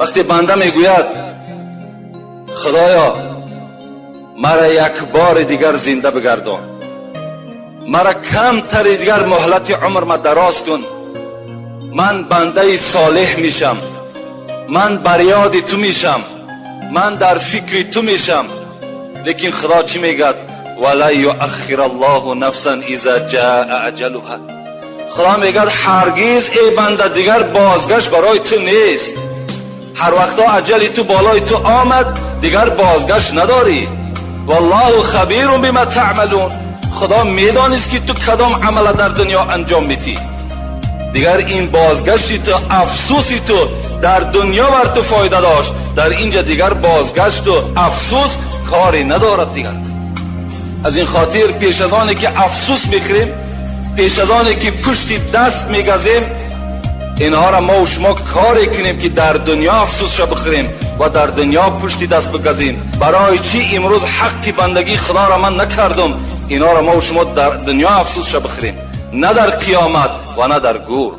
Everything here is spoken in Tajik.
Вақте банда мегӯяд: «Худоё, мара як бори дигар зинда бигардон, мара камтари дигар муҳлати умрма дароз кун, ман бандаи солеҳ мешам, ман бар ёди ту мешам, ман дар фикри ту мешам», лекин Худо чӣ мегӯяд? وَلَنْ يُؤَخِّرَ اللهُ نَفْسًا إِذَا جَاءَ أَجَلُهَا. Худо мегӯяд: «Ҳаргиз, эй банда, дигар бозгашт барои ту нест. Ҳар вақто аҷали ту болои ту омад, дигар бозгашт надорӣ». والله خبيرٌ بِمَا تَعْمَلُونَ. Худо медонист, ки ту кадом амала дар дунё анҷом медиҳӣ. Дигар ин бозгашти ту, афсӯси ту дар дунё бар ту фоида дошт, дар инҷа дигар бозгашту афсӯс кори надорад дигар. Аз ин хотир, пеш аз оне ки афсӯс мехӯрем, пеш аз оне ки пушти даст мегазем, инҳоро мо шумо коре кунем, ки дар дунё афсӯсша бихӯрем ва дар дунё пушти даст бигазем. Барои чӣ имрӯз ҳаққи бандагии Худоро ман накардум? Инҳоро мо шумо дар дунё афсӯсша бихӯрем, на дар қиёмат ва на дар гӯр.